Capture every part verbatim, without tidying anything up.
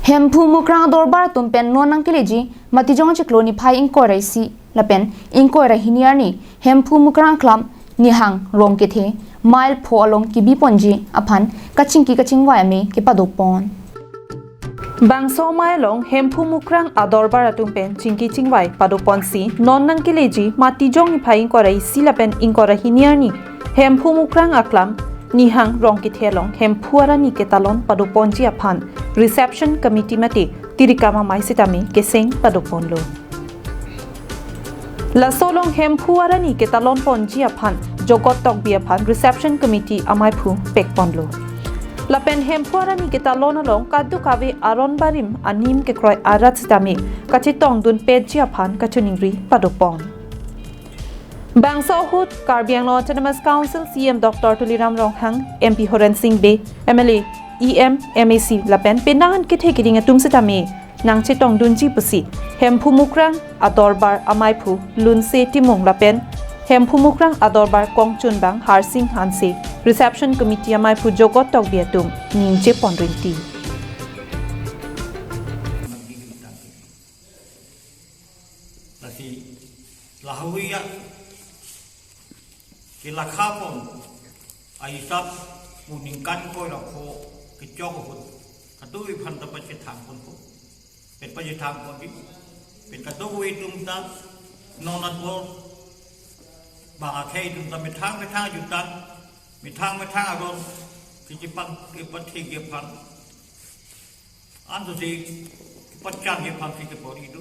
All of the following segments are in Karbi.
Hemphu Mukrang adorbar atum pen non nangkeleji Matijong achiklo niphai ingkoi ra isi lapen ingkoi ra hini arni Hemphu Mukrang aklam Nihang Rongkethe mile pho along kebiponji aphan kachingki kachingvai amei kepadopon. Bangso amei along Hemphu Mukrang adorbar atum pen chingki chingvai padoponsi non nangkeleji Matijong niphai ingkoi ra isi lapen ingkoi ra hini arni Hemphu Mukrang aklam Nihang Rongkethe along Hemphu arani ketalon padoponji aphan Reception Committee mate tirikam amei sitame keseng padoponlo. Laso along Hemphu arani ketalonponji aphan Jogot Tokbi aphan Reception Committee ameiphu pekponlo. Lapen Hemphu arani ketalon along kadokave aron barim anim kekroi arat sitame kachetongdunpetji aphan kachiningri padopon. Bangso ahut Karbi Anglong Autonomous Council C E M Doctor Tuliram Ronghang, M P Horen Sing Bey, M L A, E M, M A C lapen penang an kethe keding atum sitame nangchetongdunji pusi Hemphu Mukrang adorbar ameiphu Lunse Timung lapen Hemphu Mukrang adorbar kongchunbang Harsing Hanse Reception Committee ameiphu Jogot Tokbi atum ningjeponrinti. Lasi lahai ya kelakha pon aisap pu ningkan koi ra pho kechok ahut katuwi phanta pachethang pon pho pen pachethang pon di pen katuwi tum ta non at bor bang akhei tum ta methang methang jutang methang methang agon kichipang kepathe kephan anto si kepachan kephan si kepori do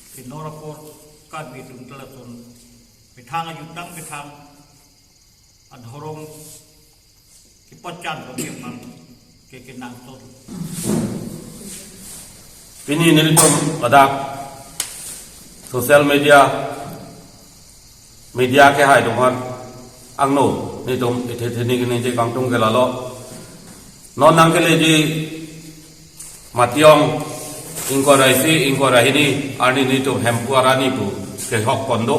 si non ra pho Karbi tum ta lason methang ajutang methang adhorom kepachan ko kephan ke kenang to. Pini nelitum ladak social media media kehai atum aphan angno nelitum ethe theni kini je kangtung ke lalo non nangkeleji Matijong ingkoi ra isi ingkoi ra hini arni nelitum Hemphu arani pu kehok pon do.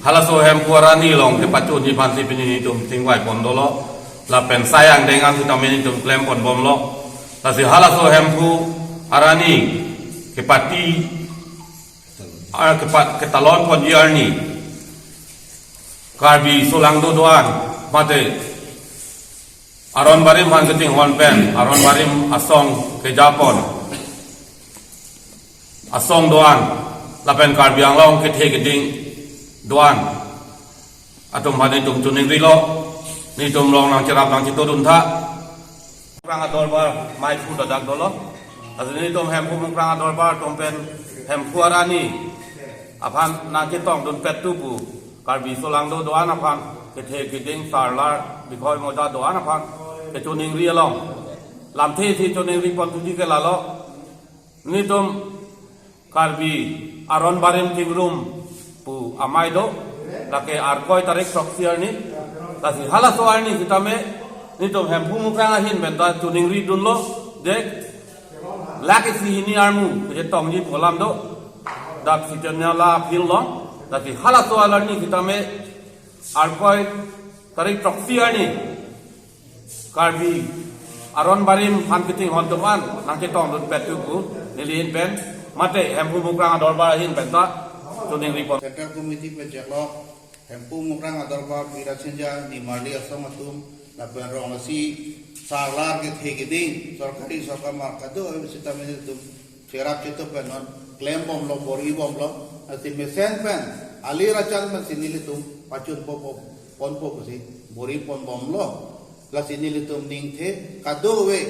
Halaso Hemphu arani along kepachunji aphansi pini nelitum chingvai pon dolo. Lapen sai angdeng an sitame nelitum klemponbomlo. Lasi halaso Hemphu arani kepati ah, kepa- ketalonponji arni Karbi solangdo doan mate aron barim aphan kachinghon pen aron barim asong kejapon asong doan lapen Karbi Anglong kethe keding doan atum aphan nelitum chiningrilo, nelitum along nangcherap nangchitodun tha. Mukrang adorbar ameiphu ladak dolo. Lasi nelitum Hemphu Mukrang adorbar atum pen Hemphu arani aphan nangchetongdunpet tu pu Karbi solangdo doan aphan kethe keding sarlar bikhoi moja doan aphan kechiningri along lamthe si chiningri pon thuji ke lalo. Nelitum Karbi aron barim chingrum pu amei do, lake Arkoi tarik throksi arni, lasi halaso arni sitame nelitum Hemphu Mukrang ahin penta chiningri dunlo, je lake isi hini armu kechetongji pu alam do, dak Chaitanya La field along, lasi halaso arni sitame Arkoi tarik throksi arni Karbi aron barim aphan kachinghon atum an nangchetongdunpet tu pu neli ahin pen mate Hemphu Mukrang adorbar ahin penta chiningri pon. Central Committee pen cheklo Hemphu Mukrang adorbar Birasinja Nimarli asong atum lapen rong asi sarlar kethe keding sorkari sorkar mar kado sitame nelitum cherap chito pen non klembomlo, boribomlo. Lasi mesen pen alir achan pen si nelitum pachun po po pon po pusi boriponbomlo. Lasi nelitum ningthe kadokave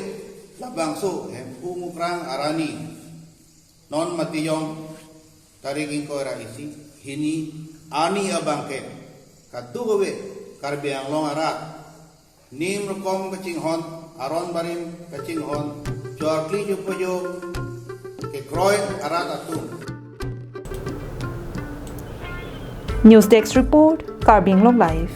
labangso Hemphu Mukrang arani non Matijong tarik ingkoi ra isi hini arni abang ke kadokave Karbi Anglong arat nim rokom kachinghon, aron barim kachinghon, chorkli jupojo kekroi arat atum. News Desk Report, Karbi Anglong Live.